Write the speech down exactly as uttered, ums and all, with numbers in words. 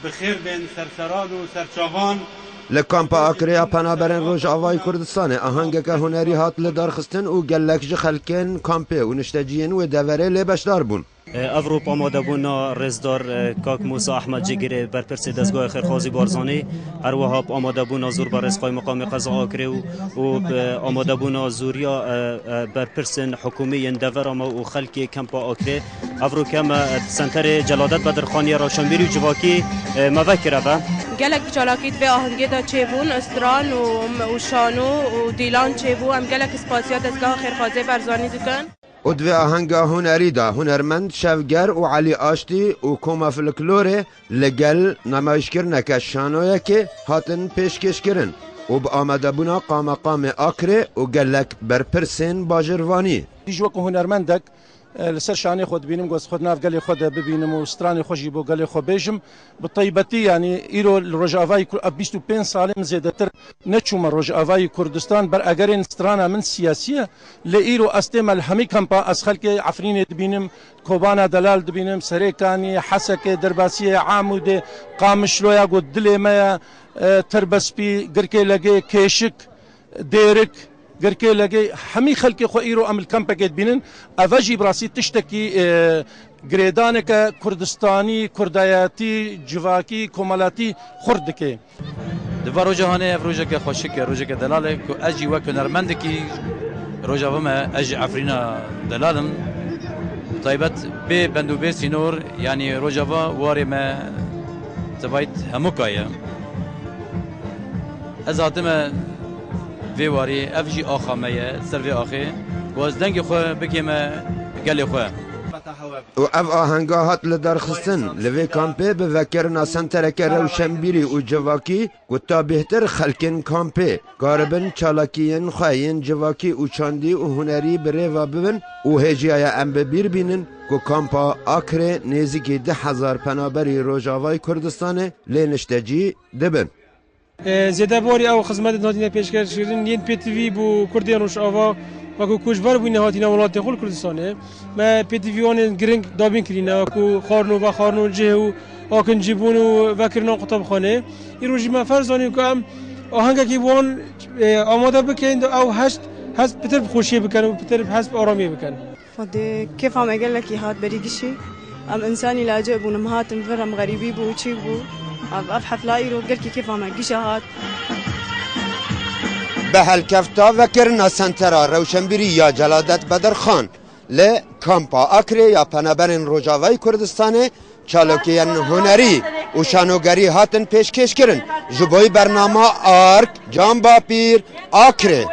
Bi xêr bên serseran û serçavan. Li kampa Akrê ya Penaberên Rojavayê Kurdistanê ahengeke hunerî hat lidarxistin û gelek ji xelkên kampê û nişteciyên wê deverê lê beşdar bûn. Ev rû bi amadebûna rêzdar, e, kak Mûsa Ehmed Cigirê, berpirsê Dezgahê Xêrxwazî Barzanî, her wiha bi amadebûna zor berêz Qaymeqamê Qeza Akrê û, û bi amadebûna zoriya, e, e, berpirsên hikûmî yên devera me û xelkê kempa Akrê. Ev rû ke me, e, senterê Celadet Bedirxaniyê rewşenbîrî û civakî, e, me vekir eve. Gelek çalakî di vê ahengê de çêbûn, stran û, û şano û dîlan çêbû. Em gelek spasiya Dezgeha Xêrxwazê Barzanî dikin. Û di vê ahenga hunerî de hunermend Şevger û Elî Aştî û koma folklorê li gel nemayîşkirineke şanoyekê hatin pêşkêşkirin û bi amadebûna qameqamê Akrê û gelek berpirsên bajêrvanî. Ji wekî hunermendek, e, li ser şanê xwe dibînim, ku ez xwe di nav gelê xwe de bibînim û stranê xwe jî bo gelê xwe bêjim. Bi taybetî, yanî îro li Rojavayê Kur-, ev bîst û pênc sal e min zêdetir neçûme Rojavayê Kurdistan, ber egerên strana min siyasî ye. Lê îro ez tême li hemî kampa, ez xelkê Efrînê dibînim, Kobana Delal dibînim, Serêkanî, Hesekê, Derbasiyê, Amûdê, Qamişloya ku dilê me ye, e, Tirbespî, Girkê Legê, Kêşik, Dêrik, Girkê Legê, hemî xelkê xwe îro em li kampekê dibînin. Eve jî bi rastî tiştekî, e, girêdaneke Kurdistanî, kurdayetî, civakî, komelatî xurt dike. Di va roja hanê ev rojeke xweşik e, rojeke delal e ku ez jî wek hunermendekî roja ve me, ez ji Efrîna delal im. Taybet bê bend û bê sînor, yanî roja va warê me tevayît hemûka ye. Ez hatime vê warî, ev jî axa me ye, ser vê axê, ku ez dengê xwe bikême gelê xwe. Û ev ahenga hat lidarxistin, li vê kampê bi vekirina sentereke rewşenbîrî û civakî, ku ta bêhtir xelkên kampê karibin çalakiyên xwe yên civakî û çandî û hunerî bi rê ve bibin û hêjiya ye em bi bîr bînin ku kampa Akrê nêzîkî du hezar penaberî Rojavayê Kurdistanê lê niştecî dibin. E, zêde borî ew xizmetên hatine pêşkêşkirin yên pêtivî bo Kurdên Rojava, wekî koçber bûne hatine welatê xwe li Kurdistanê. Me pêtivî wanên giring dabîn kirîne, wekî xwarin û vexwarin û cih û akincîbûn û vekirina qutabxanê. Îro jî me ferz zanîn ku em ahengekî bi wan, e, amade bikin, ew hest, hest pitir bi xweşiyê bikin û pitir hest bi aramiyê bikin. Xwedê kêfa me gelekî hat berî gişî. Em însanî lacê bûn, em hatin vir, em xerîbî bû, çîk bû. Ev, ev hefla îro gelkî kêfa me gişa hat. Bi helkefta vekirina Sentera Rewşenbîrî ya Celadet Bedirxan li kampa Akrê ya Penaberên Rojavayê Kurdistanê çalakiyên hunerî û şanogerî hatin pêşkêşkirin ji bo bernama Ark Can Bapîr Akrê.